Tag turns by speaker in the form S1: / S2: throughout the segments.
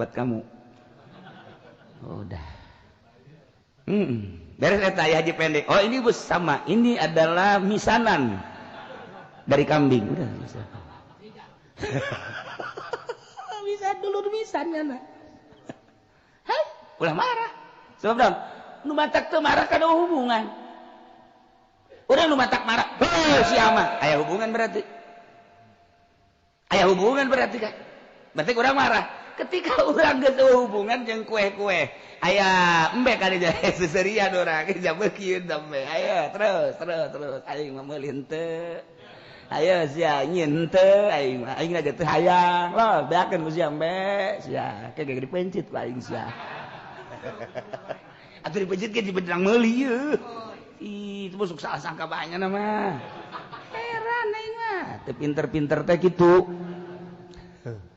S1: Buat kamu. Udah. Beres eta aya haji pendek. Oh ini bos sama. Ini adalah misanan dari kambing. Udah bisa. Bisa dulur misannya nah. Hei, ulah marah. Sebab dong, nu matak teu marah kada hubungan. Urang nu matak marah, heuh si ama, aya hubungan berarti. Aya hubungan berarti kan. Berarti urang marah. Ketika urang geus hubungan jeung kue-kue, aya embe ka dieu seserian urang jabeukeun embe. Ayo terus terus terus aing mah meuli henteu. Ayo sia nyin henteu aing mah aing ge teu hayang. Loh, beakeun ku sia embe sia. Ke ge dipencit ku aing sia. Atuh dipencit ge dibedrang meuli yeuh. Ih, itu masuk salah sangka banyak nama. Heran aing mah. Teu pinter-pinter teh kitu.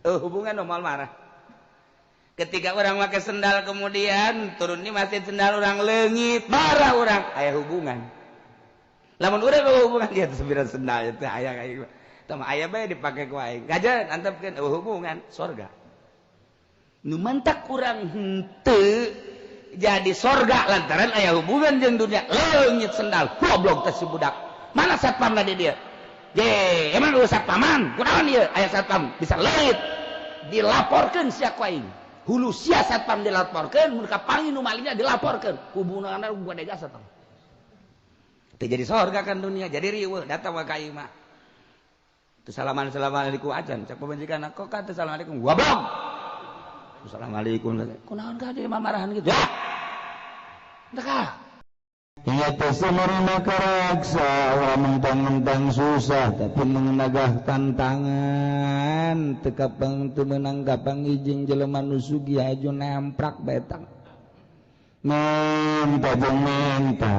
S1: Hubungan normal marah. Ketika orang pakai sendal kemudian turun di masjid sendal orang leungit, marah orang. Aya hubungan. Lamun urang bawa hubungan dia sembilan sendal itu aya aing. Tah aya bae dipake ku aing. Kajeun antepkeun hubungan sorga. Nu mantak urang henteu jadi sorga lantaran aya hubungan jeung dunia. Leungit sendal, goblok teh si budak. Mana satpam di dia? Je, emang lu satpaman? Kunaon ieu? Aya satpam bisa leungit. Dilaporkeun sia ku aing. Hulu sia satpam dilaporkeun, mun kapanggih nu malingna dilaporkeun. Hubunganna gua dega satpam. Teu jadi sorga kan dunia, jadi riweuh datang ka imah. Teu salaman-salaman acan, cak pamajikan kok ka teu assalamualaikum. Goblok. Assalamualaikum. Kunaon ka dia marahan gitu? Ya. Teka.
S2: Ingat menerima karaksa, mentang-mentang susah tapi mengenagah tantangan tekapang teu meunang kapang ijing jelema nu sugih aju namprak betang. Minta jeung minta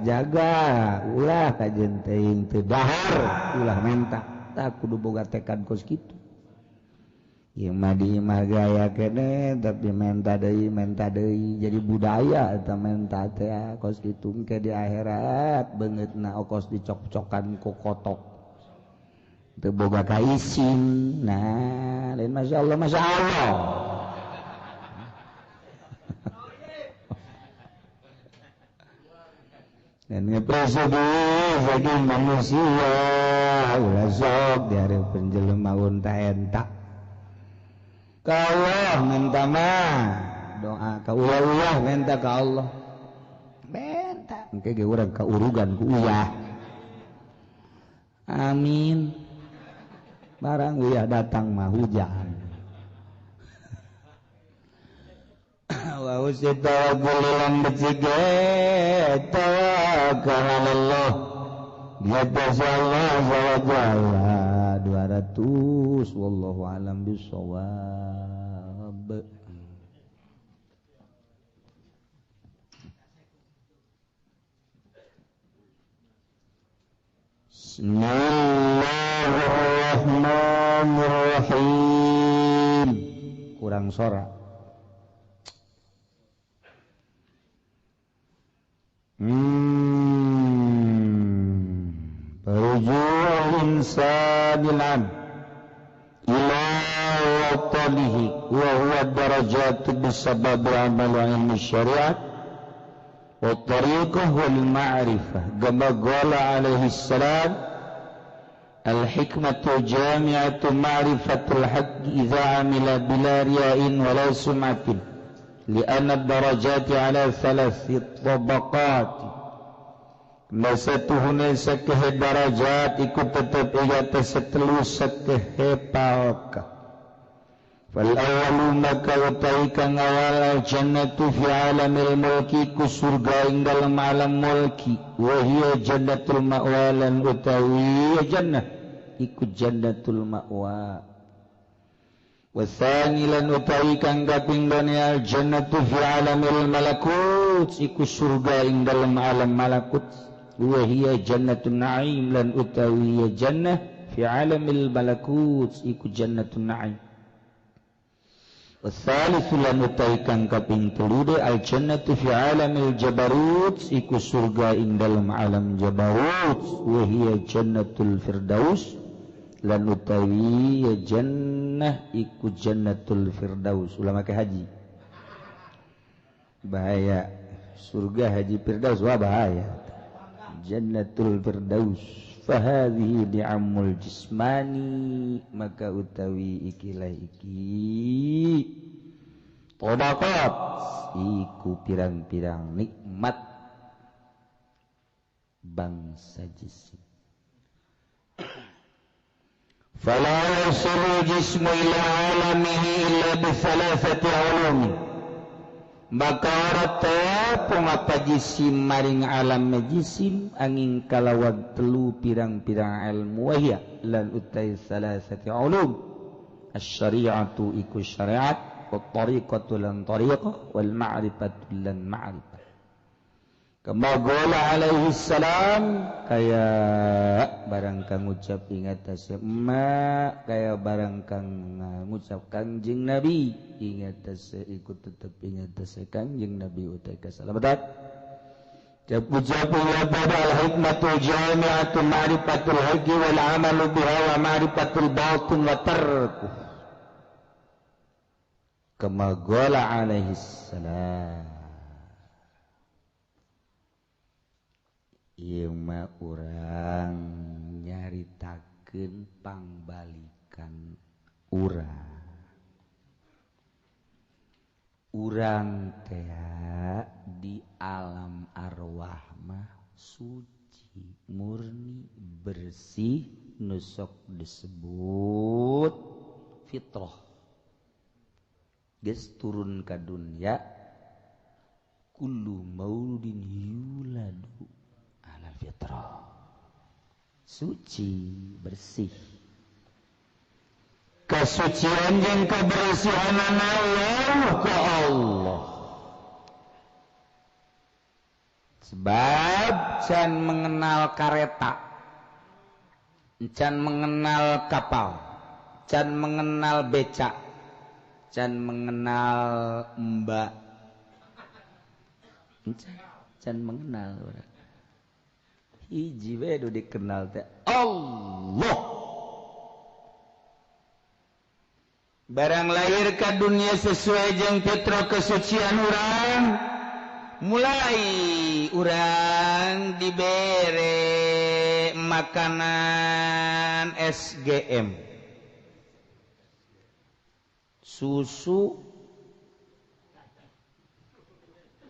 S2: jaga ulah kajeun teuing teu dahar ulah minta tah kudu boga tekad kos kitu. Ieu mah di imah gaya keneh tapi menta deui jadi budaya eta menta teh kos kitu engke di akhirat beungeutna okos dicok-cokan ku kotok teu boga kaisin. Nah lain masyaallah masyaallah. Dan ngepresidi saking manusia ulah sok dihareupeun jelema unta entak. Ka Allah minta mah doa ka ulah-ulah minta ka Allah minta engke ge urang ka urugan ku uyah amin barang uyah datang mah hujan wa usitawakulilan becige tawakal Allah di atas Allah wa jalla 200 wallahu alam bisawab. Bismillahirrahmanirrahim. Kurang sorak. Rujul insanil am ila watanihi wa huwa darajatu bisabab amal ilmi syariat wa tariqah wal ma'rifah kama qala alaihi salam al hikmatu jami'atu ma'rifatul haqq idza amila bila riya'in wala sum'atin li'anna ad-darajati ala thalathi tabaqat. Nasatuhune sakehe darajat iku tetep iga setelu sakehe palka. Fal awwalu maka utai kang awal jannatu fi alamil mulki ku surga ing dalem alam mulki wa hiya jannatul ma'wa lan utawi jannah iku jannatul ma'wa. Wasani lan utawi kang kaping dunya jannatu fi alamil malakut iku surga ing dalem alam malakut wa hiya jannatun na'im lan utawi jannah fi alamil malakut iku jannatun na'im. Wasalisu lan utawi kang kaping telu al jannatu fi alamil jabarut iku surga ing dalem alam jabarut wa hiya jannatul firdaus Lan utawi ya jannah iku jannatul firdaus. Ulah make haji. Bahaya. Surga haji firdaus wah bahaya. Jannatul firdaus. Fahadhihi ni'amul jismani, maka utawi ikilah iki tabaqat iku pirang-pirang nikmat bangsa jisim. Fala yasiru jismu ila alamihi illa bi thalathati ulum, maka ora tepung apa jisim maring alam jisim angin kalawag telu pirang-pirang ilmu wahya lan utai salasati ulum. Asy-syari'atu iku syariat, wa tariqatu lan tariqah, wal ma'rifatu lan ma'rifah. Kama qala alaihi salam, kaya barang kang ngucap ingat tase emak, kaya barang kang ngucap Kangjeng Nabi ingat tase iku tetep ingat tase Kangjeng Nabi utai kasalamatan. Ucap al hikmatul jami'atu ma'rifatul haqqi wal amalu biha wa ma'rifatul batin wa tarku. Kama qala alaihi salam. Ieu mah urang nyaritakeun pangbalikan urang. Urang teh di alam arwah mah suci, murni, bersih, nu sok disebut fitrah. Geus turun ka dunya kullu mauludin yuladu ala fitrah, suci, bersih. Kesucian jeung kebersihan Allah ke Allah. Sebab can mengenal kareta, can mengenal kapal, can mengenal becak, can mengenal mbak, can mengenal orang. Hiji we nu dikenal teh Allah. Barang lahir ka dunia sesuai jeung fitrah kesucian urang, mulai urang dibere makanan SGM, susu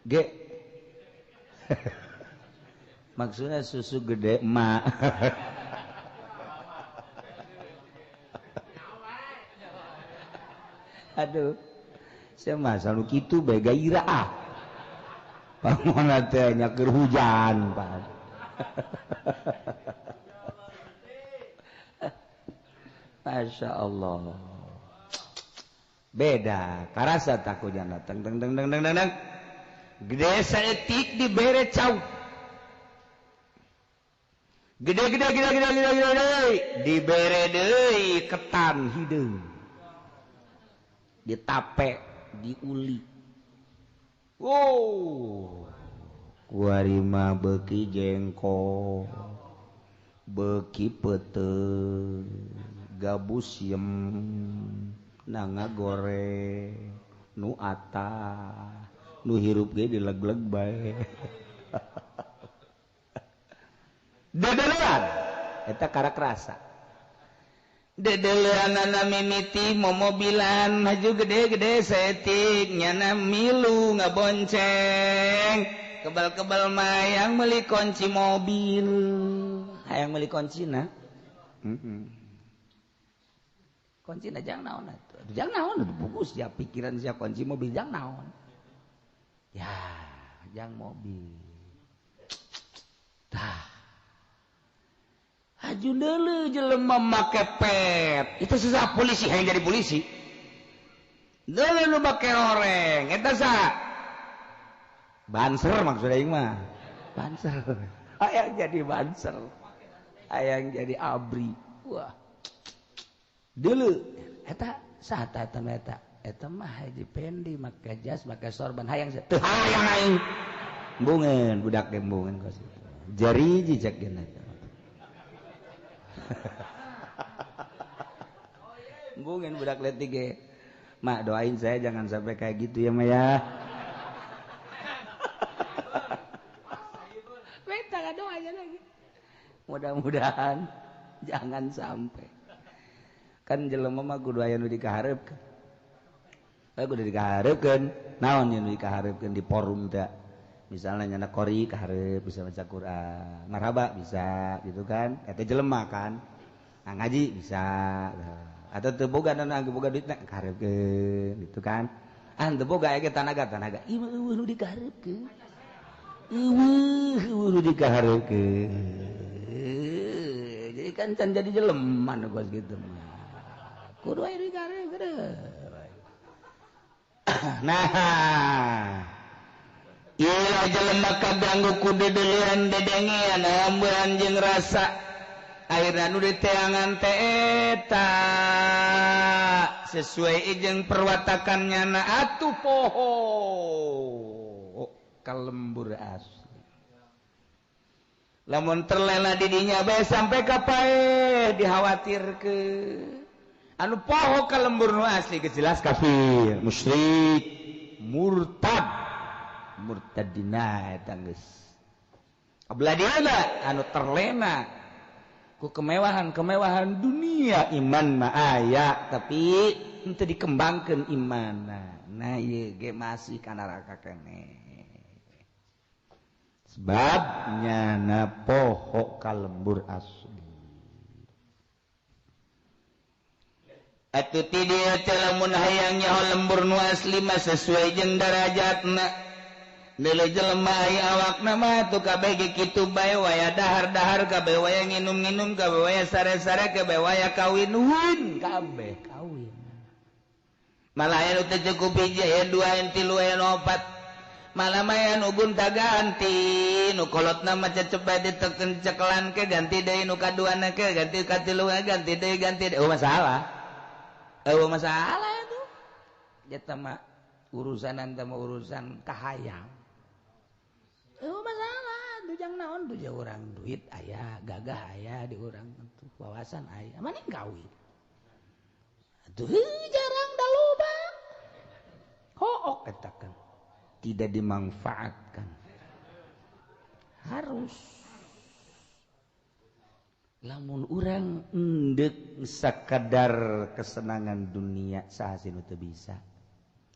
S2: G. Maksudnya susu gede emak. Aduh, saya masa lu kitu bae gaira ah. Pamona teh nya keur hujan, Pak. Masya Allah. Beda, karasa takutnya datang deng deng deng deng deng. Gede saeutik dibere cau. Gede gede gede gede gede gede dibere deui ketan hideung. Ditape, diuli. Oh, kuari mah beuki jengkol, beuki peuteung, gabus yem, nanga goreng, nu atah, nu hirup ge dileg-leg bae. Dedelean eta karak rasa. Dedeleanana mimiti momobilan maju gede-gede setik nyana milu ngabonceng kebal-kebal mah yang meuli kunci mobil, hayang meuli kuncina. Kuncina jang naon atuh? Jang naon atuh buku sia pikiran sia kunci mobil jang naon? Ya, jang mobil. Tah. Haju deuleu jelema make pet. Itu susah polisi hayang jadi polisi. Deuleu nu make oreng, eta sa. Banser maksud aing mah. Banser. Hayang jadi banser. Hayang jadi abri. Wah. Deuleu eta saha ta eta eta? Eta mah Haji Pendi make jas, make sorban hayang teu hayang aing. Embungeun budak ge embungeun kos. Jari jejak geuna.
S1: Embungeun budak leutik ge. Mak doain saya jangan sampai kayak gitu ya, Ma ya. Minta doanya lagi. Mudah-mudahan jangan sampai. Kan jelema mah kudu aya nu dikahareupkeun. Kudu dikahareupkeun. Naon nu dikahareupkeun di forum teh? Misalnya nyana qori kahareup bisa baca Quran, marhaba bisa gitu kan. Eta jelema kan. Nah, ngaji bisa. Atau teu boga nu boga duitna kahareupkeun gitu kan. Ah teu boga aya tanaga-tanaga. Ieu mah eueuh nu dikahareupkeun. Eueuh nu dikahareupkeun. Jadi kan can jadi jelema nu kos kitu mah. Kudu aya dikahareupkeun. Nah, ieu jelema kaganggu ku dedelian dedengean ambean jeung rasa. Akhirna nu diteangan teh eta sesuai jeung perwatakan nyana atuh poho kalembur asli. Lamun terlela didinya bae sampai ka paeh dikhawatirkeun. Anu poho kalembur nu asli geus jelas kafir, musyrik, murtad. Murtadina eta geus. Abladina anu terlena ku kemewahan-kemewahan dunia, iman mah aya tapi henteu dikembangkeun imanna. Nah ieu ge masih ka neraka keneh. Sebab nyana poho kalembur asli. Atuh ti dieu teh lamun hayang nyaho lembur nu asli mah sesuai jeung darajatna. Nilai jelema aya awakna mah atuh kabeh ge kitu bae, waya dahar-dahar kabeh, waya nginum-nginum kabeh, waya sare-sare kabeh, waya kawin win kabeh kawin. Malah aya nu teu cukup hiji, aya dua, aya tilu, aya nu opat. Malah mah aya nu gunta ganti, nu kolotna mah cecep bae diteken cekelan ke ganti deui nu kaduana ke ganti katiluna ganti deui ganti deui. Oh masalah. Eueuh masalah itu. Eta mah urusanan teh mah urusan kahayang. Eueuh masalah, tujang naon tuh urang duit aya, gagah aya di urang tuh wawasan aya. Mending kawin. Atuh jarang da loba. Hook eta kan. Tidak dimanfaatkan. Harus. Lamun urang endek sakadar kesenangan dunia saha sih nu teu bisa.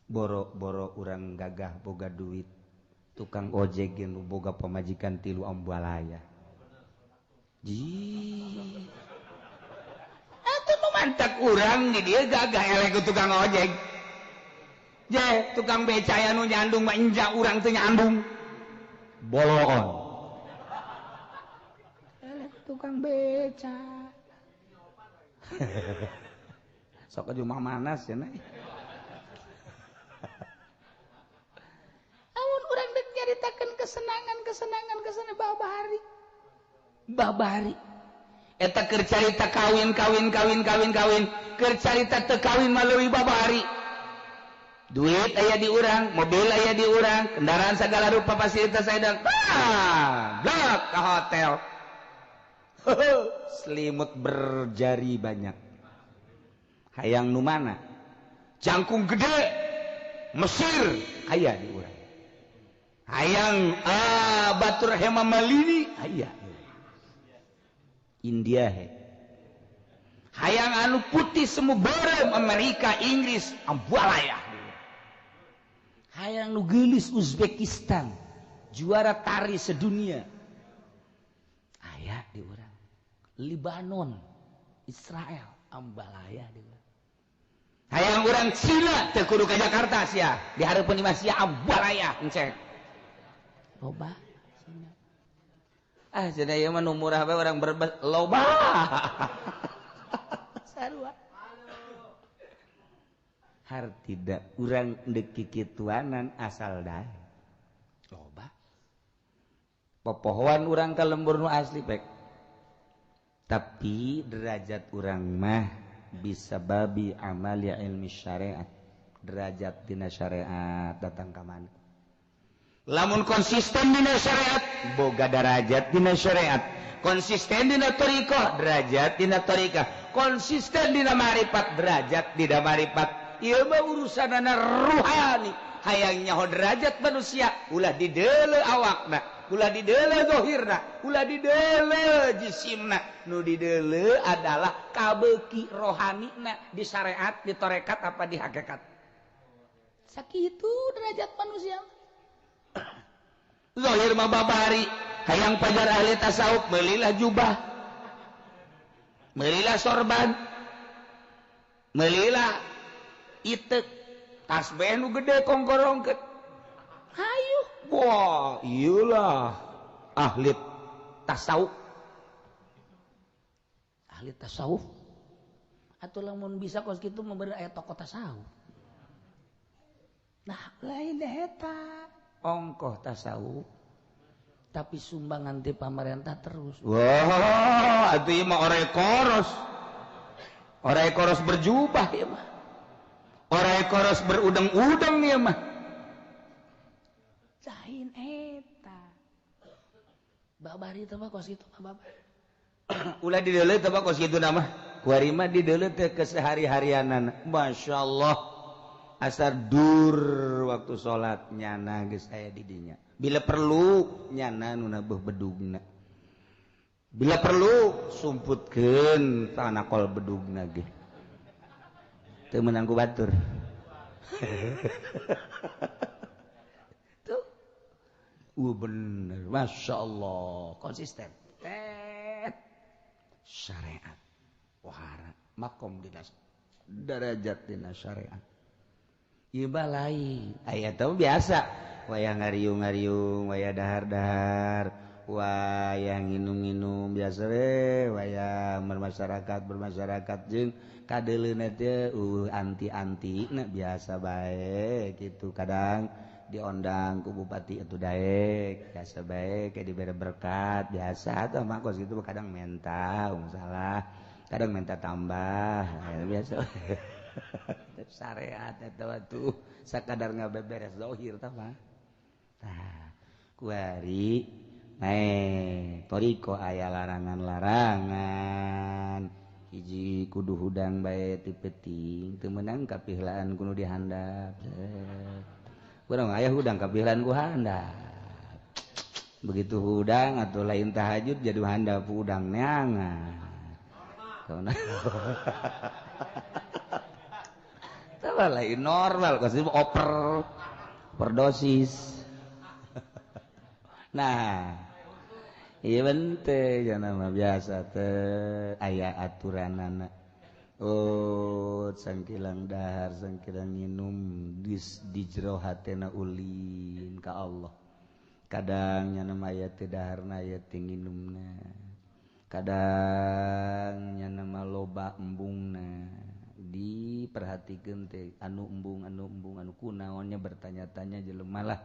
S1: Boro-boro urang gagah boga duit, tukang ojek ge nu boga pamajikan tilu ambalaya. Ji. Atuh nu mantak urang di dieu gagah eleh ku tukang ojek. Je, tukang beca aya nu nyandung mah enja urang teu nyandung. Boloon. Tukang beca. Sok aja mah manas ya nih. Amun urang dek nyaritakeun kesenangan kesenangan babari. Babari. Eta keur carita kawin kawin kawin kawin kawin, keur carita teu kawin mah leuwih babari. Duit aya di urang, mobil aya di urang, kendaraan segala rupa fasilitas aya. Ah, blok ka hotel. Selimut berjari banyak. Hayang nu mana? Jangkung gede Mesir aya di urang. Hayang batur Hema Malini aya. India he. Hayang anu putih semu beureum Amerika, Inggris, ambalaya. Hayang nu geulis Uzbekistan, juara tari sedunia. Aya di urang. Libanon, Israel, ambalaya di urang. Hayang urang Cina teu kudu ka Jakarta sia, di hareupeun imah sia ambalaya encek. Loba Cina. Ah cenah ieu mah nu murah bae urang Brebes loba. Sarua. Har tidak urang deuk kikituanan asal dae. Loba. Popohoan urang ka lembur nu asli pek. Tapi derajat urang mah bisa babi amali ilmi syariat. Derajat dina syariat datang ka mana? Lamun konsisten dina syariat, boga derajat dina syariat. Konsisten dina thariqah, derajat dina thariqah. Konsisten dina marifat, derajat dina marifat. Ieu mah urusanana ruhani. Hayang nyaho derajat manusia ulah dideuleu awakna, ulah dideuleu zahirna, ulah dideuleu jisimna. Nu dideuleu adalah kabeuki rohanina di syariat, di tarekat apa di hakikat. Sakitu derajat manusia. Zahir mah babari, hayang pajar ahli tasawuf meulilah jubah, meulilah sorban, meulilah itek, tasbih nu gede kongkorongkeun. Hayu, wah, iyalah ahli tasawuf. Ahli tasawuf. Atuh lamun bisa kos kitu mah bener aya tokoh tasawuf. Nah, lain eta. Ongkoh tasawuf tapi sumbangan ti pamarentah terus. Wah, atuh ieu mah oray koros. Oray koros berjubah ieu mah. Oray koros berudang-udang ieu mah. Lain eta. Babari teh mah kos kitu mah babari. Ulah dideuleu teh mah kos kitu na mah. Kuari mah dideuleu teh kesehari-harianana. Masyaallah. Asar dur waktu salat nyana geus aya di dinya. Bila perlu nyana nu nabuh bedugna. Bila perlu sumputkeun tanah kol bedugna ge. Teu meunang ku batur. Tuh. Bener, Masya Allah, konsisten. Tet. Syariat. Wahara makom dina derajat dina syariat. Ieu mah lain. Aya teh biasa wayah ngariung-ngariung, wayah dahar-dahar, wayah nginum-nginum biasa we, wayah bermasyarakat jeung kadeuleuna teh anti-anti na biasa bae kitu. Kadang diondang ku bupati atuh daek, biasa bae kayak dibere berkat biasa atuh mah kos kitu kadang menta salah, kadang minta tambah ya, biasa. Syariat eta tuh sakadar ngabeberes zahir tah mah. Tah kuari toriko aya larangan-larangan. Hiji kudu hudang bae ti peuting teu meunang kapihlaan kudu dihandap. Urang aya hudang kapihlaan ku handap. Begitu hudang atau lain tahajud jadi handap hudang neangan. Lain normal kasih oper perdosis. Nah iya bente jangan mah biasa teh aya aturanana. Oh sangkilang dahar sangkilang nginum di jero hatena ulin ka Allah. Kadang nya nama aya teh daharna aya teh nginumna. Kadang nya nama loba embungna. Diperhatikan teh anu embung anu kunaonnya bertanya-tanya jelema lah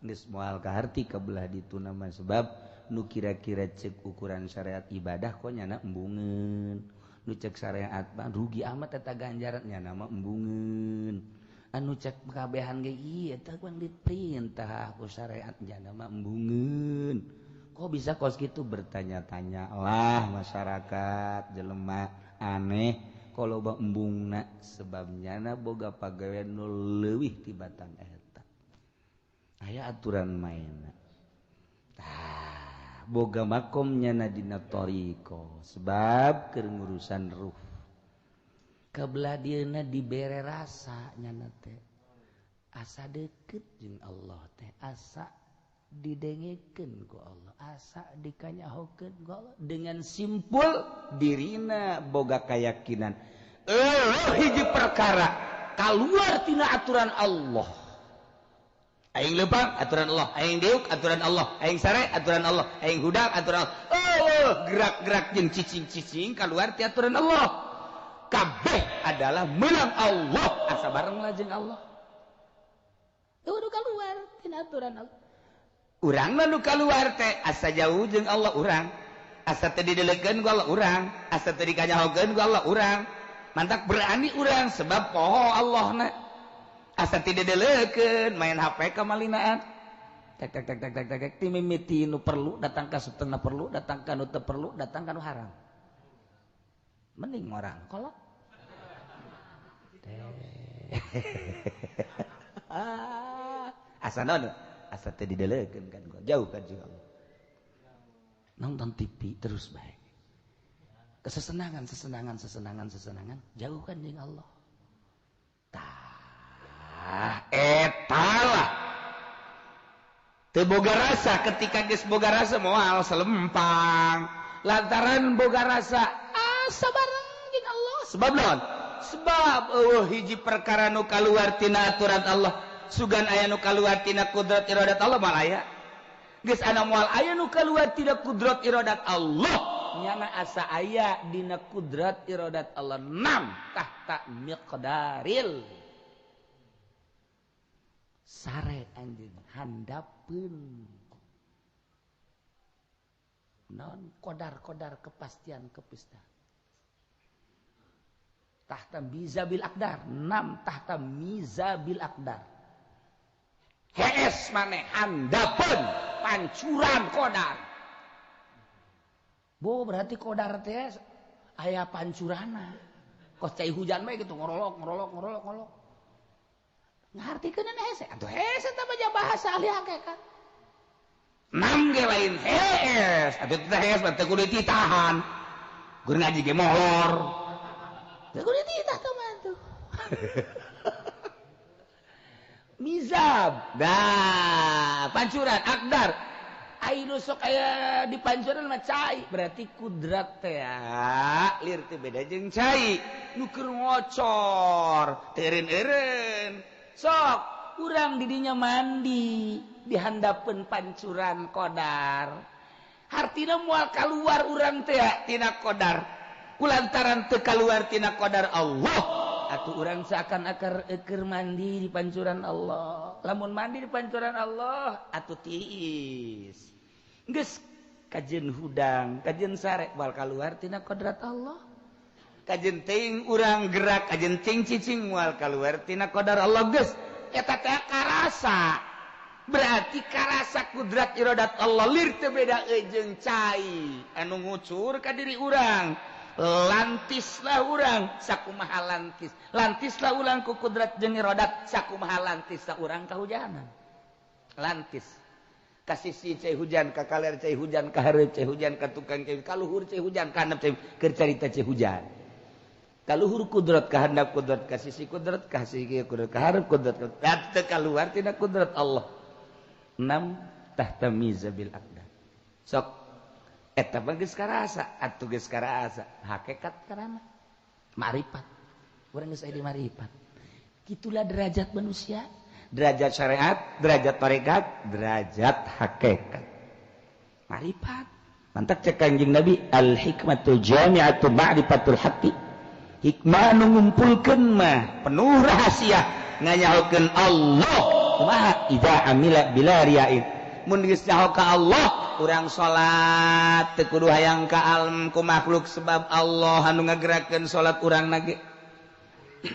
S1: geus moal kaharti ka belah ditu nama sebab nu kira-kira cek ukuran syariat ibadah kok nyana embungeun, nu cek syariat mah rugi amat eta ganjaran nyana mah embungeun, anu cek kabehan ge ieu eta kan diperintah ku syariat nyana mah embungeun. Kok bisa kos kitu bertanya-tanya lah masyarakat jelema aneh kalau ba embungna sebabnya na boga pagawean nu leuwih tibatan eta. Aya aturan maenna. Tah, boga makomnya na dina toriko sebab keur ngurusan ruh. Kabelah dieuna dibere rasa nyana teh. Asa deukeut jeung Allah teh, asa didengekeun ku Allah, asa dikanyahokeun ku Allah. Dengan simpul dirina boga keyakinan hiji perkara kaluar tina aturan Allah. Aing leumpang aturan Allah, aing diuk aturan Allah, aing sare aturan Allah, aing hudang aturan Allah. Oh, gerak-gerak jeung cicing-cicing kaluar ti aturan Allah. Kabeh adalah menang Allah, asa bareng lah jeung Allah. Eueuh kaluar tina aturan Allah. Urang mah nu kaluar teh asa jauh jeung Allah urang, asa teu didelekeun ku Allah urang, asa teu dikanyahokeun ku Allah urang. Mantak berani urang sebab poho Allahna. Asa teu didelekeun main HP ka malinaan. Tek tek tek tek tek tek ti mimiti nu perlu datang ka setengah perlu, datang ka nu teu perlu, datang ka nu haram. Mending orang kolot. Asa naon? Asa teh didelekeun kan jauh kan jeung Allah. Nonton TV terus bae. Kesesenangan, sesenangan, sesenangan, sesenangan, jauhkan jeung Allah. Tah, eta lah. Teu boga rasa ketika geus boga rasa moal selempang. Lantaran boga rasa asa bareng jeung Allah. Sebab naon? Sebab eueuh hiji perkara nu kaluar tina aturan Allah. Sugan aya nu kaluar tina kudrat iradat Allah moal aya. Geus ana moal aya nu kaluar tina kudrat iradat Allah. Nyana asa aya dina kudrat iradat Allah. Nam tahta miqdaril. Sare anjeun handapeun non kodar-kodar kepastian kepistahan. Tahta mizabil akdar, nam tahta mizabil akdar. Hees maneh handapeun pancuran kodar. Bo berarti kodar teh aya pancurana. Kos cai hujan bae gitu ngorolok ngorolok ngorolok ngorolok. Ngartikeun hese atuh hese teh mah bahasa ahli hakikat. Nam ge lain hees atuh teh hees mah teu kudu ditahan. Gur ngaji ge molor. Teu kudu dititah teh mah atuh. Mizab. Dah, pancuran akdar. Ai nu sok aya di pancuran mah cai, berarti kudrat teh lir teh beda jeung cai. Nu keur ngocor, teu eureun-eureun. Sok urang didinya mandi dihandapeun pancuran kodar. Hartina moal kaluar urang teh tina kodar. Kulantaran teu kaluar tina kodar Allah, atuh urang seakan-akan eukeur mandi di pancuran Allah. Lamun mandi di pancuran Allah atuh tiis. Geus kajeun hudang, kajeun sare moal kaluar tina kodrat Allah. Kajeun teuing urang gerak, kajeun cing cicing moal kaluar tina qadar Allah geus. Eta teh karasa. Berarti karasa kudrat iradat Allah lir teu beda jeung cai anu ngucur ka diri urang. Lantislah urang sakumaha lantis. Lantislah urang ku kudrat jeung iradat sakumaha lantis urang kahujanan. Lantis. Ka sisi cai hujan, ka kaler cai hujan, ka hareup cai hujan, ka tukang cai, ka luhur cai hujan, ka handap cai keur carita cai hujan. Kaluhur kudrat, kahandap kudrat, ka sisi kudrat, ka sisi kudrat, ka hareup kudrat, teu kaluar tina kudrat Allah. Nam tahta mizabil aqdar. Sok eta mah geus karasa, atuh geus karasa, hakikat karana ma'rifat. Urang geus aya di ma'rifat. Kitulah derajat manusia, derajat syariat, derajat tarekat, derajat hakikat. Ma'rifat. Mantak cek Kanjeng Nabi, al hikmatul jami'atu ma'rifatul haqqi. Hikmah nu ngumpulkeun mah penuh rahasia nganyahokeun Allah. Kumaha idza amila bila ria'in. Mun geus nyaho ka Allah, urang salat teu kudu hayang ka alam ku makhluk sebab Allah anu ngagerakeun salat urang na ge.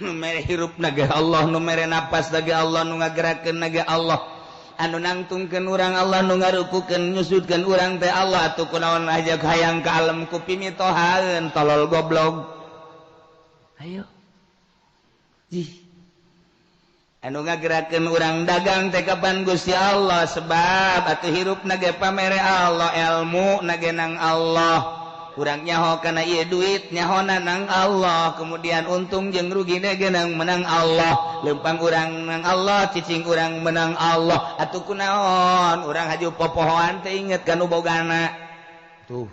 S1: Nu mere hirup na ge Allah, nu mere napas na ge Allah, nu ngagerakeun na ge Allah. Anu nangtungkeun urang Allah, nu ngarukukeun nyusutkeun urang teh Allah. Atuh kunaon aja hayang ka alam ku pimitohaeun tolol goblok. Ayo. Jih. Anu ngagerakeun urang dagang teh kapan Gusti Allah sebab atuh hirup na ge pamere Allah, ilmu na ge nang Allah. Urang nyaho kana ieu duit nyahona nang Allah, kemudian untung jeung rugi na ge nang menang Allah. Leumpang urang nang Allah, cicing urang menang Allah. Atuh kunaon urang haju popohoan teh inget ka nu bogana. Tuh.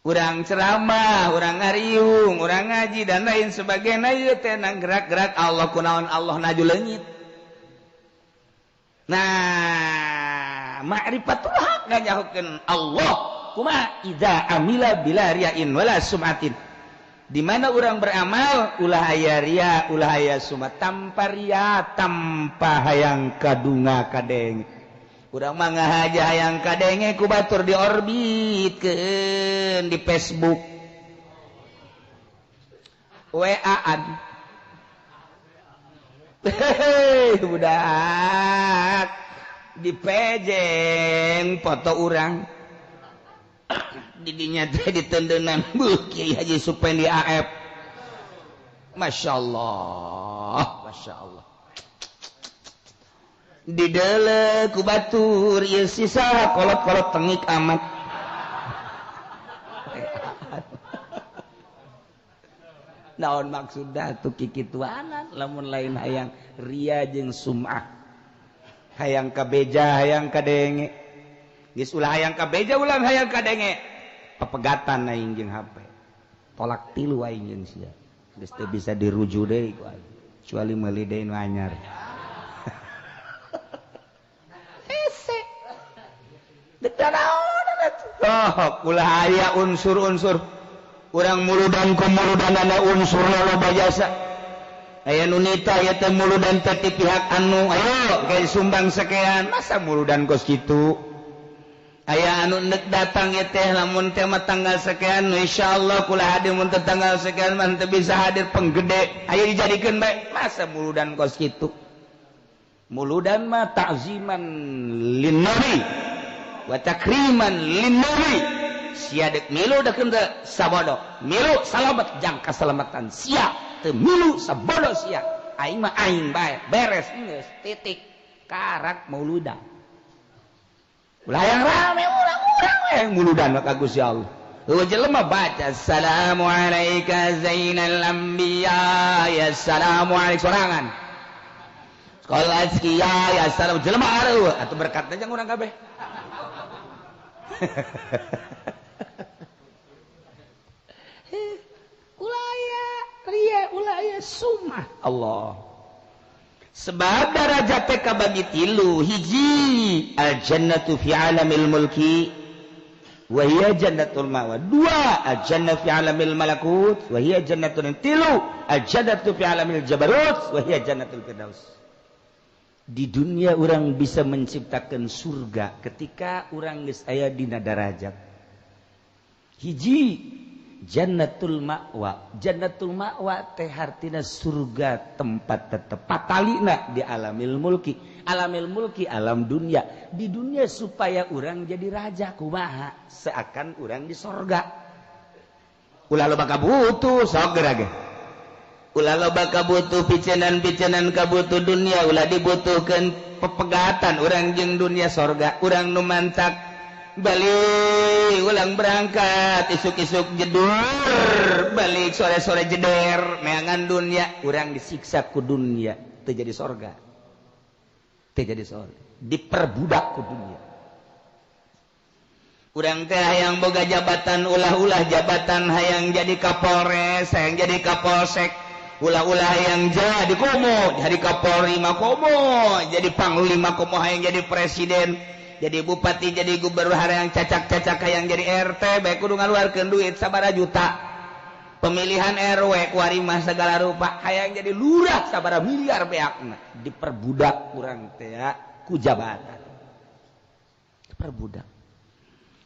S1: Urang ceramah, urang ngariung, urang ngaji dan lain sebagainya ieu teh nang gerak-gerak Allah kunaon Allah naju leungit. Nah, ma'rifatul haq nganyahokeun Allah. Kumaha idza amila bila ria'in wala sum'atin. Di mana urang beramal ulah aya ria, ulah aya sumat, tanpa ria, tanpa hayang kadunga kadenge. Urang mah ngahaja hayang kadenge ku batur diorbitkeun di Facebook. WA-an. Hehehe, budak. Dipejeng foto urang. Didinya teh ditendenan beuh Kiai Haji Supendi AF. Masya Allah, Masya Allah. Didele ku batur ieu sisa kolot-kolot tengik amat. Naon maksudna tuh kikituanan lamun lain hayang ria jeung sum'ah. Hayang kabeja, hayang kadenge. Geus ulah hayang kabeja, ulah hayang kadenge. Pepegatan aing jeung HP. Tolak tilu aing jeung sia. Geus teu bisa dirujuk deui ku aing. Kecuali meuli deui nu anyar. Hese. Deuk naon atuh. Oh, ulah aya unsur-unsur. Urang muludan ku muludanana unsurna loba jasa. Aya nu nita aya teh muludan teh ti pihak anu, ayo kayak sumbang sekian. Masa muludan kos kitu? Aya anu nek datang ya teh lamun teh mah tanggal sekian insyaallah kula hadir mun teh tanggal sekian mah teu bisa hadir penggede aya dijadikeun bae masa muludan kos kitu. Muludan mah ta'ziman linnabi wa takriman linnabi. Sia deuk milu deuk henteu sabodo milu salamet jang kaselamatan sia teu milu sabodo sia aing mah aing bae beres geus titik karak muludan. Ulah yang rame urang-urang we muludan maka Gusti Allah. Eueuh jelema baca assalamu alayka zainal anbiya ya assalamu alaik sorangan. Sekolah azkiya ya salam jelema areueuh atuh berkatna jang urang kabeh. Ulah aya ria ulah aya sumah Allah. Sebab darajat teh kabagi tilu hiji al-jannatu fi alamil mulki wa hiya jannatul ma'wa, dua al-jannatu fi alamil malakut wa hiya jannatul tilu al-jannatu fi alamil jabarut wa hiya jannatul firdaus. Di dunia orang bisa menciptakan surga ketika orang geus aya dina darajat hiji jannatul ma'wa. Jannatul ma'wa teh hartina surga tempat tetep patalina di alamil mulki. Alamil mulki alam dunia. Di dunia supaya orang jadi raja kumaha seakan orang di sorga. Ulah loba kabutuh sok geura ge. Ulah loba kabutuh picenan-picenan kabutuh dunia ulah dibutuhkeun pepegatan urang jeung dunia sorga. Urang nu mantak balik ulang berangkat isuk-isuk jedur balik sore-sore jeder meangan dunia urang disiksa ku dunia teu jadi sorga, teu jadi sorga, diperbudak ku dunia. Urang teh hayang boga jabatan ulah-ulah jabatan hayang jadi Kapolres hayang jadi Kapolsek ulah-ulah hayang jadi komo jadi Kapolri mah komo jadi panglima komo hayang jadi presiden jadi bupati jadi gubernur yang cacak-cacak yang jadi RT bae kudu ngaluarkeun duit sabaraha juta pemilihan RW kuari mah segala rupa hayang jadi lurah sabaraha miliar beakna diperbudak urang teh ku jabatan diperbudak.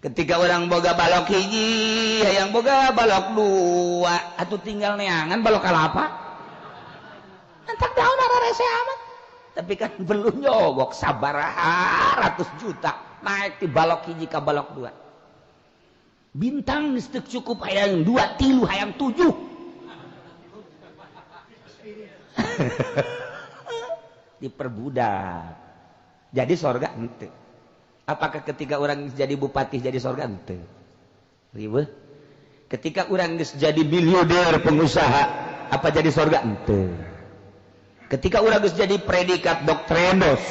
S1: Ketika orang boga balok hiji hayang boga balok dua atuh tinggal neangan balok kalapa entak daun ararese amat. Tapi kan belum nyogok sabaraha ratus juta naik di balok hiji ka balok dua bintang geus teu cukup hayang dua tilu hayang tujuh. Diperbudak jadi sorga henteu. Apakah ketika orang jadi bupati jadi sorga henteu? Riweuh. Ketika orang geus jadi miliuder pengusaha apa jadi sorga henteu? Ketika urang geus jadi predikat doktrendos,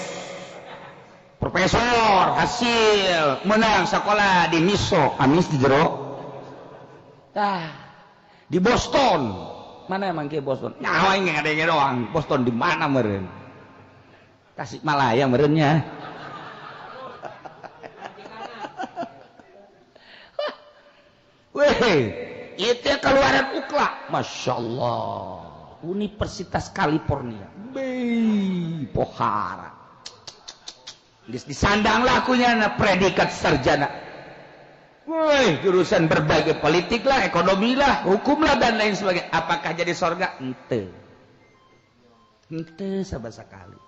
S1: profesor, hasil menang sekolah di Miso, amis di jero. Tah, di Boston. Mana emang ke Boston? Nyawa aing ngadenge doang. Boston di mana meureun? Tasikmalaya meureunnya. Weh, itu keluaran ukla. Masya Allah. Universitas California. Bei, pohara. Geus disandang lakunya na predikat sarjana. Woi, jurusan berbagai politik lah, ekonomi lah, hukum lah dan lain sebagainya. Apakah jadi sorga? Henteu. Henteu sama sekali.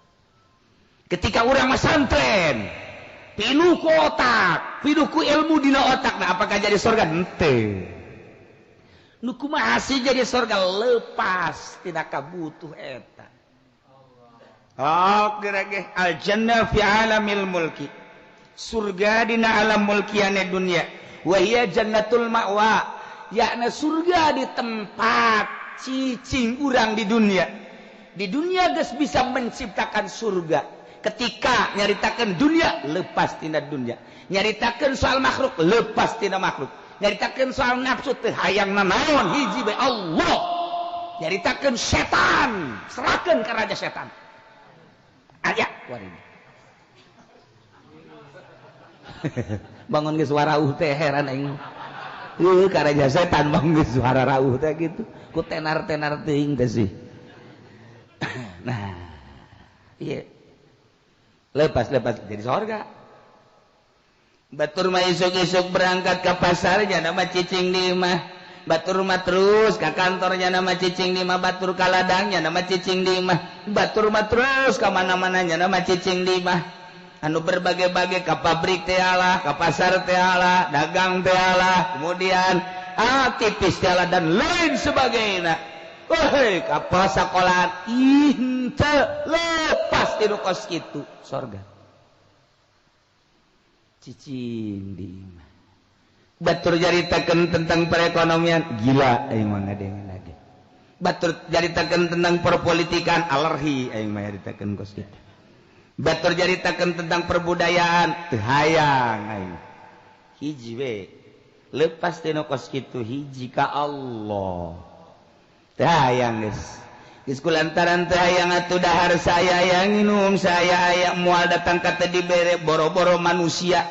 S1: Ketika urang masantren, Pinuh ku otak, pinuh ku ilmu dina otak. Nah, apakah jadi surga? Henteu. Nu kumaha sih jadi surga? Lepas tina kabutuh eta. Oh, gerage al jannah fi alamil mulki. Surga dina alam mulkiane dunia. Wa hiya jannatul ma'wa, yakna surga di tempat cicing urang di dunia. Di dunia geus bisa menciptakan surga. Ketika nyaritakan dunia, lepas tina dunia. Nyaritakan soal makhluk, lepas tina makhluk. Nyaritakan soal nafsu teu hayang nanaon hiji bae Allah. Nyaritakan setan, serahkeun ka raja setan. Aya kuari. Bangun geus warauh teh heran aing. Heuh ka raja setan bangun geus suara rauh teh kitu. Ku tenar-tenar teuing teh sih. Nah, iya. Lepas-lepas jadi sorga. Batur mah isuk-isuk berangkat ke pasarnya nama cicing di imah. Batur mah terus ke kantornya nama cicing di imah. Batur ka ladangnya nama cicing di imah. Batur mah terus ke mana-mananya nama cicing di imah. Anu berbagai-bagai ke pabrik teh Allah, ke pasar teh Allah, dagang teh Allah, kemudian aktivis teh Allah dan lain sebagainya. Woi, kapal sekolah ih henteu lepas ti nu kos kitu sorga. Cicing di imah. Batur caritakeun tentang perekonomian, gila aing mah ngadengeun lagi. Batur caritakeun tentang perpolitikan, alergi aing mah caritakeun kos kitu. Batur caritakeun tentang perbudayaan, teu hayang aing. Hiji we lepas ti nu kos kitu hiji ka Allah. Teu hayang geus. Geus kulantaran teu hayang atuh dahar saya aya nginum saya aya moal datang ka teu dibere boro-boro manusia.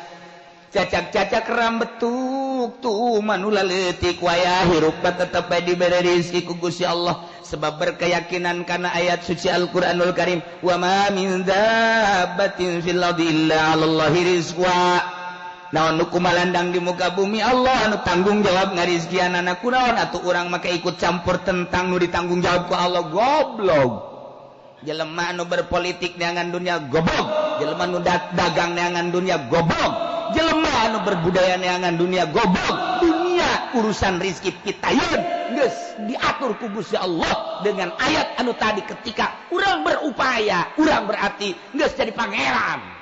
S1: Cacak-cacak rambetuk tuh manula leutik wayah hirup tetep bae dibere rezeki ku Gusti Allah sebab berkeyakinan kana ayat suci Al-Qur'anul Karim wa ma min dabbatin fil ardi illa 'alallahi rizqa. Naon nu kumalandang di muka bumi Allah anu tanggung jawab ngarizkianana kunaon atuh urang make ikut campur tentang nu ditanggung jawab ku Allah goblok. Jelema anu berpolitik neangan dunia goblok, jelema nu dagang neangan dunia goblok, jelema anu berbudaya neangan dunia goblok. Dunia urusan rizki pitayun geus diatur ku Gusti Allah dengan ayat anu tadi ketika urang berupaya, urang berarti geus jadi pangeran.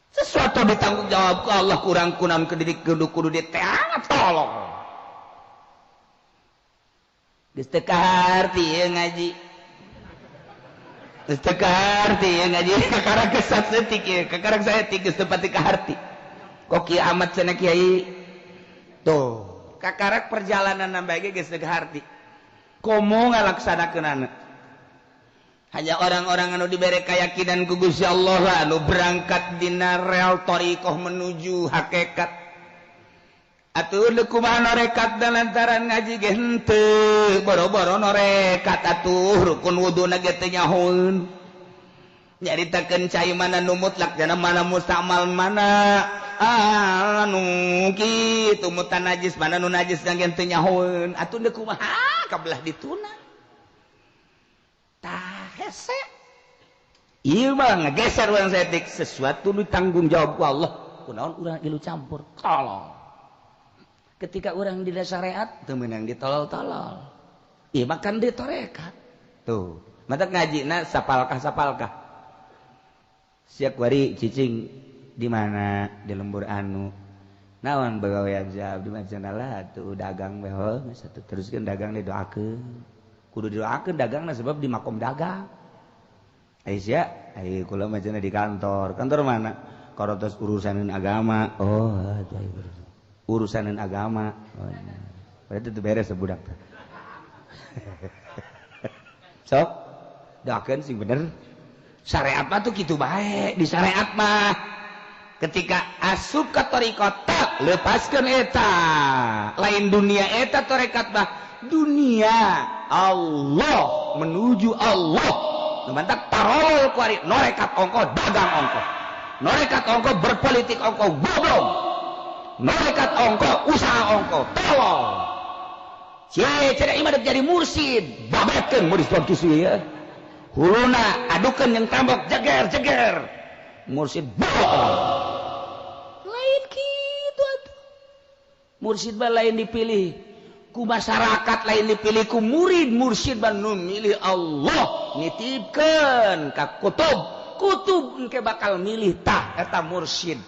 S1: Sesuatu ditanggung jawab ku Allah kurang kunam kedidik kudu kudu diteangat tolong. Geus teu kaharti ieu ngaji. Geus teu kaharti ieu ngaji kakarak kesat setik ieu, kakarak saeutik geus teu pati kaharti. Kok kieu amat cenah kiai? Tuh, kakarak perjalanan bae ge geus teu kaharti. Komo ngalaksanakeunana. Hanya orang-orang anu diberi keyakinan ku Gusti Allah anu berangkat dina rel thariqah menuju hakikat. Atuh deuk kumaha norekat dan lantaran ngaji ge henteu, boro-boro norekat atuh rukun wuduna ge teu nyahoeun. Nyaritakeun cai mana nu mutlak jana mana mustamal mana anu kitu mutan najis mana nu najis ge teu nyahoeun. Atuh deuk kumaha kabelah dituna. Tah hese. Ieu mah ngageser urang saeutik sesuatu nu tanggung jawab ku Allah. Kunaon urang ilu campur? Tolong. Ketika urang di syariat teu meunang ditolol-tolol. Ieu mah kan di tarekat. Tuh, matak ngajina sapalkah-sapalkah. Sia kuari cicing di mana? Di lembur anu. Naon bagawean jawab di macana lah tuh dagang we heuh geus atuh teruskeun dagang didoakeun. Kudu didoakeun dagangna sebab di makom dagang. Aisyah, ai kula mah cenah di kantor. Kantor mana? Korotos urusaneun agama. Oh, urusaneun agama. Oh, berarti itu beres budak teh. Sok, doakeun sing bener. Syariat mah tuh kitu bae, di syariat mah ketika asup ka thariqat lepaskeun eta. Lain dunia eta tarekat mah dunia Allah menuju Allah. Nu mantak tarol ku ari norekat ongko dagang ongko. Norekat ongko berpolitik ongko goblok. Norekat ongko usaha ongko tolol. Cie cenah imah dek jadi mursid, babetkeun murid kisu ieu. Huluna adukeun jeung tambok jeger-jeger. Mursid bohong. Lain kitu atuh. Mursid mah lain dipilih ku masyarakat, lain dipilih ku murid. Mursid mah nu milih Allah, nitipkeun ka kutub. Kutub engke bakal milih tah eta mursid.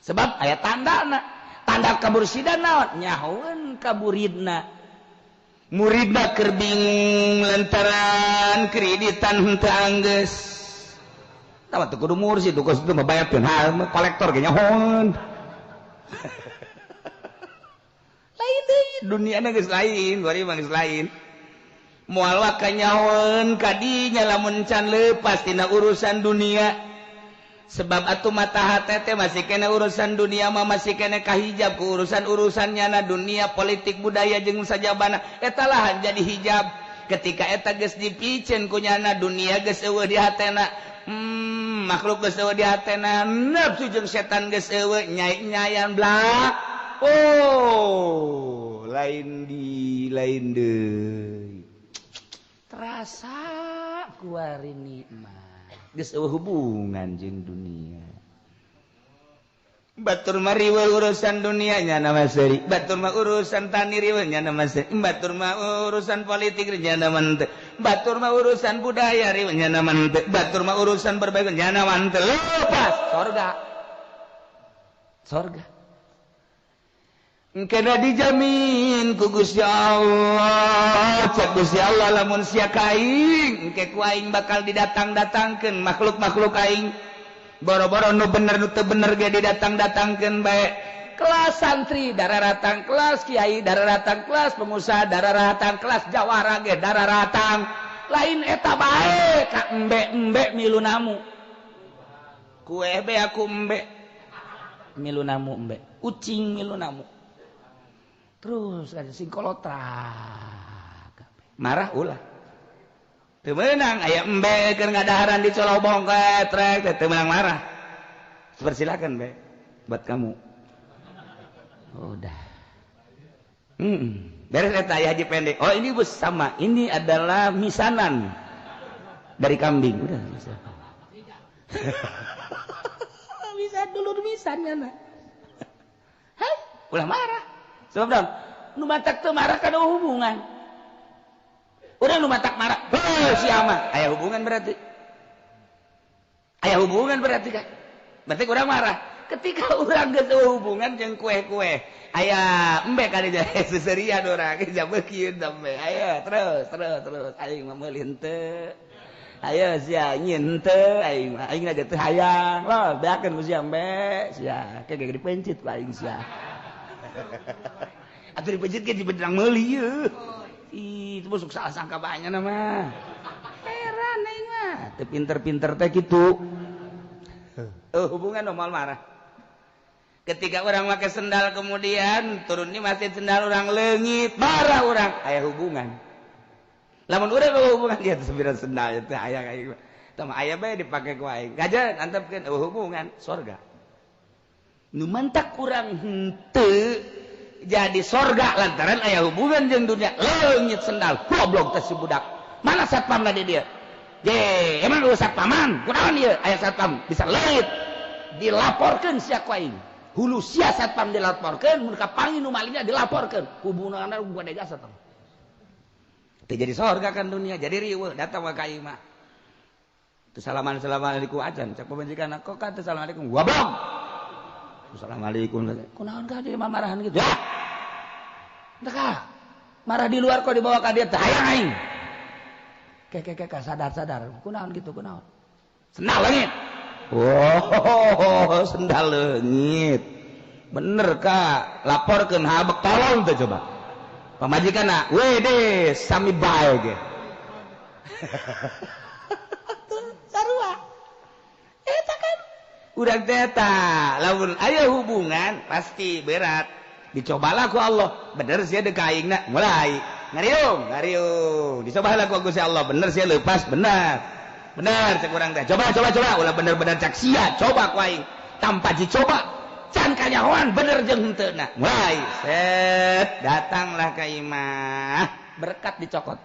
S1: Sebab aya tandana. Tanda kamursidan naon? Nyahoeun ka muridna. Muridna keur bingung lantaran kreditan henteu anggeus. Tah teu kudu mursid, kos itu mah bayarkeun hal kolektor ge nyahoeun. Lain deui duniana geus lain, bari mah geus lain. Moal waka nyahoeun kadinya lamun can leupas tina urusan dunia. Sebab atuh mata hate teh masih kena urusan dunia mah, masih kena kahijab ku urusan-urusan nyana dunia politik budaya jeung sajabana eta lah jadi hijab. Ketika eta geus dipiceun ku nyana dunia geus eueuh di hatena, makhluk geus eueuh di hatena, nafsu jeung setan geus eueuh, nyai-nyayan blak. Oh, lain di lain deui. Terasa kuari nikmat. Geus eueuh hubungan jeung dunia. Batur mah riweuh urusan dunia nyana mah seuri. Batur mah urusan tani riweuh nyana mah seuri. Batur mah urusan politik nyana mah henteu. Batur mah urusan budaya riweuh nyana mah henteu. Batur mah urusan berbagai nyana mah henteu. Lepas sorga. Sorga. Kena dijamin ku Gusti Allah. Cek Gusti Allah lamun sia ka aing, engke ku aing bakal didatang-datangkeun makhluk-makhluk aing. Boro-boro nu bener nu teu bener ge didatang-datangkeun bae. Kelas santri dararatang, kelas kiai dararatang, kelas pengusaha dararatang, kelas jawara ge dararatang. Lain eta bae ka embe-embe milu namu. Kue be aku embe. Milu namu embe. Ucing milu namu. Terus ada singkolotrak. Marah ulah. Teu meunang aya embe keur ngadaharan di colobong ketrek teu meunang marah. Persilakan be buat kamu. Udah. Beres eta aya haji pendek. Oh ini bus sama. Ini adalah misanan dari kambing. Udah bisa. Bisa dulur misan kan. Hah? Ulah marah. Sebab dong, nu matak teu marah kana hubungan. Urang nu matak marah, heuh sia mah, aya hubungan berarti. Aya hubungan berarti kan. Berarti urang marah. Ketika urang geus hubungan jeung kue-kue, aya embe ka dieu seserian urang jabeukeun embe. Ayo terus terus terus aing mah meuli henteu. Ayo sia nyin henteu aing mah aing ge teu hayang. Loh, beakeun ku sia embe, sia ke ge dipencit ku aing sia. Atuh dipencit ge dibedrang meuli yeuh. Ih, itu masuk salah sangka banyak nama. Heran aing mah. Teu pinter-pinter teh kitu. Hubungan normal marah. Ketika orang make sendal kemudian turun di masjid sendal orang leungit, marah orang. Aya hubungan. Lamun urang eueuh hubungan dia sembilan sendal teh aya aing. Tah mah aya bae dipake ku aing. Kajeun antepkeun eueuh hubungan sorga. Nu mantak urang henteu jadi sorga lantaran aya hubungan jeung dunia. Leungit sendal goblok teh si budak. Mana satpam di dia? Je, emang lu satpaman? Kunaon ieu aya satpam bisa leungit. Dilaporkeun sia ku aing. Hulu sia satpam dilaporkeun, mun kapanggih nu malingna dilaporkeun. Hubunganna gua dega satpam. Teu jadi sorga kan dunia, jadi riweuh datang ka aing mah. Teu salaman assalamualaikum acan, cek pamajikan kok ka teu assalamualaikum goblok. Assalamualaikum. Kunaon ka dia marahan gitu? Ya. Teu marah di luar kok dibawa ka dia teh hayang aing. Ke sadar-sadar. Kunaon gitu kunaon? Sendal leungit. Oh, sendal leungit. Bener ka, laporkeun habek tolong teh coba. Pamajikanna, we deh sami bae ge. Sarua. Eta kan urang teh eta, lamun aya hubungan pasti berat. Dicobalah ku Allah, bener sia deuk ka aingna, mulai ngariung, ngariung. Dicobalah ku Gusti Allah, bener sia leupas, bener. Bener cek urang teh. Coba coba coba, ulah bener-bener cek sia, coba ku aing. Tanpa dicoba, can kanyahoan bener jeung henteu na. Mulai set, datanglah ka imah, berkat dicokot.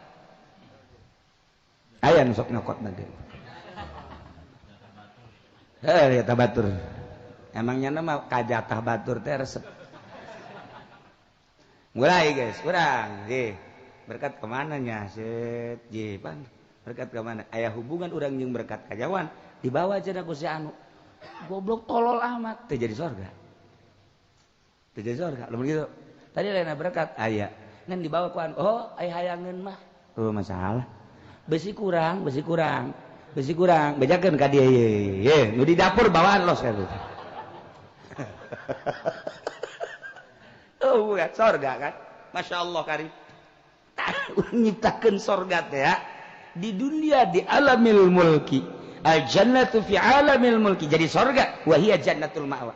S1: Aya nu sok nyokot na ge. Heuh eta batur. Emangnya nama kajatah batur teh resep. Mulai guys, urang ye. Berkat kemana nya set ye pan. Berkat kemana? Aya hubungan urang jeung berkat kajawan dibawa cenah ku si anu. Goblok tolol amat teh jadi sorga. Teh jadi sorga lamun kitu. Tadi lain berkat aya. Ngan dibawa ku anu, oh aya hayangeun mah. Oh masalah. Besi kurang, besi kurang. Besi kurang, bejakeun ka dieu ye. Ye, nu di dapur bawaan los ka dieu. Oh, bukan sorga kan? Masya Allah karim. Nyiptakeun sorga teh ya. Di dunia di alamil mulki. Al jannatu fi alamil mulki. Jadi sorga wa hiya jannatul ma'wa.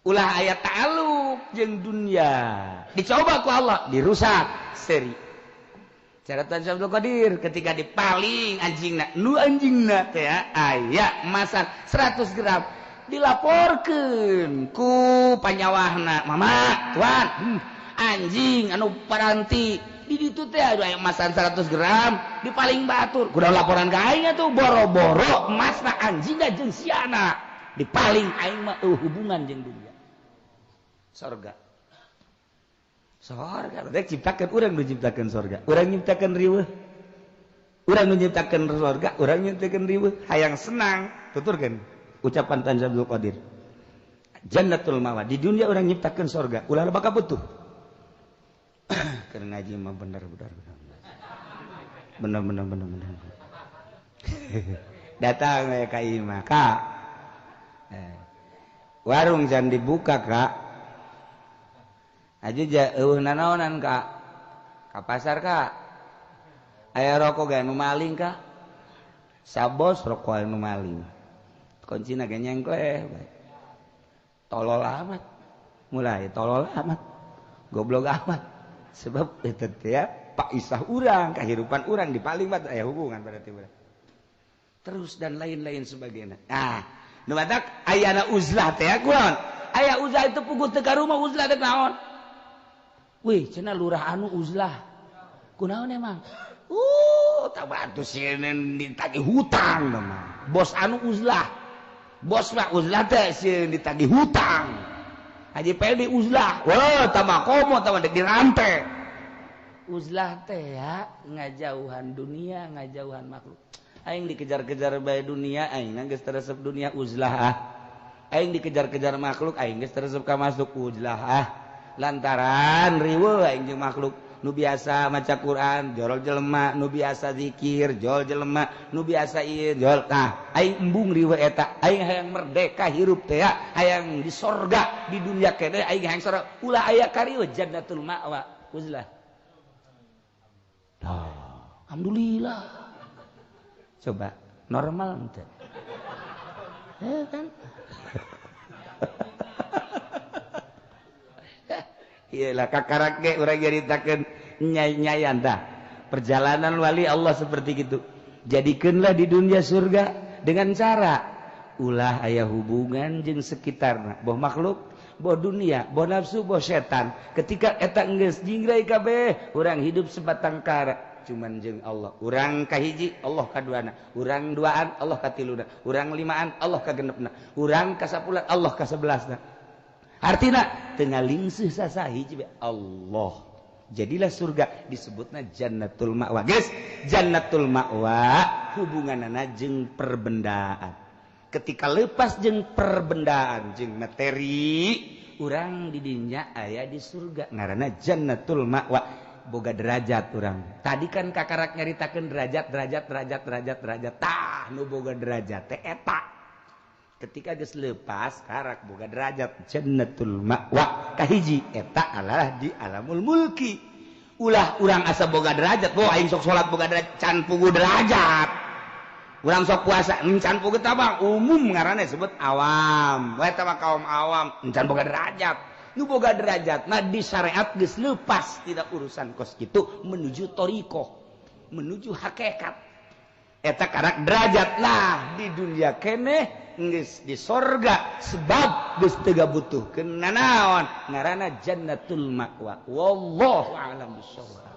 S1: Ulah aya ta'alluq jeung dunia. Dicoba ku Allah, dirusak seri. Caratan Syekh Abdul Qadir ketika dipaling anjingna, nu anjingna teh ya aya masan 100 gram dilaporkeun ku panyawahna, mama tuan, anjing anu paranti di ditu teh aya emasan 100 gram dipaling batur. Kudu laporan ka aing atuh boro-boro emasna anjingna jeung siana dipaling aing mah hubungan jeung dunia. Sorga. Sorga rek ciptakeun urang nu nyiptakeun sorga. Urang nyiptakeun riweuh. Urang nu nyiptakeun sorga, urang nyiptakeun riweuh. Hayang senang, tuturkeun ucapan Tan Abdul Qadir. Jannatul Mawa di dunia urang nyiptakeun sorga, ulah bakal butuh. Keur ngaji mah bener bener bener. Bener bener bener. Datang we ka imah, Kak. Warung jangan dibuka, Kak. Aja eueuh nanaonan, Kak. Ka pasar, Kak. Aya rokok ge nu maling, Kak. Sabos rokok anu maling. Kuncina ge nyengkleh. Tolol amat. Mulai tolol amat. Goblok amat. Sebab eta teh Pak Isah urang, kahirupan urang dipaling bat aya hubungan berarti urang. Terus dan lain-lain sebagainya. Nah, nu batak ayana uzlah teh kunaon? Aya uzlah itu puguh teu ka rumah uzlah teh naon? Wih, cenah lurah anu uzlah. Kunaon emang? Tak bantu sieun ditagih hutang mah. Bos anu uzlah. Bos mah uzlah teh sieun ditagih hutang. Haji Peldi uzlah. Wah, tambah komo tambah dirante. Uzlah teh ya ngajauhan dunia, ngajauhan makhluk. Aing dikejar-kejar bae dunia, aing geus teresep dunia uzlah ah. Aing dikejar-kejar makhluk, aing geus teresep ka masuk uzlah ah. Lantaran riweuh aing jeung makhluk. Nu biasa maca Quran jorol jelema, nu biasa zikir jol jelema, nu biasa ieu jol. Tah, aing embung riweuh eta, aing hayang merdeka hirup teh ya, hayang di sorga di dunia keneh aing hayang sorga. Ulah aya kariweuh jannatul ma'wa uzlah. Tah, alhamdulillah. Coba normal henteu? Kan? Iyalah kakarak ge urang nyaritakeun nyai-nyayan tah. Perjalanan wali Allah seperti gitu. Jadikeunlah di dunia surga dengan cara ulah aya hubungan jeung sekitarna, boh makhluk, boh dunia, boh nafsu, boh setan. Ketika eta geus jingrai kabeh, urang hidup sebatang kara cuman jeung Allah. Urang kahiji, Allah kaduana. Urang duaan, Allah katiluna. Urang limaan, Allah kagenepna. Urang kasapulan, Allah kasebelasna. Artina teu ngalingsuh sasahiji Allah. Jadilah surga disebutna jannatul ma'wa. Guys, jannatul ma'wa hubunganana jeung perbendaan. Ketika lepas jeung perbendaan jeung materi, urang di dinya aya di surga ngaranna jannatul ma'wa. Boga derajat urang. Tadi kan kakarak nyaritakeun derajat derajat derajat derajat derajat. Tah nu boga derajat teh eta. Ketika geus lepas karak boga derajat jannatul ma'wa kahiji eta adalah di alamul mulki. Ulah urang asa boga derajat, boh aing sok salat boga derajat, can pugu derajat. Urang sok puasa encan pugu tabang umum ngaranna disebut awam. Eta mah kaum awam encan boga derajat. Nu boga derajat mah di syariat geus lepas tidak urusan kos kitu menuju thariqah, menuju hakikat. Eta karak derajat lah di dunia keneh geus di sorga sebab geus teu gabutuhkeun nanaon ngaranna jannatul ma'wa. Wallahu a'lam bissawab.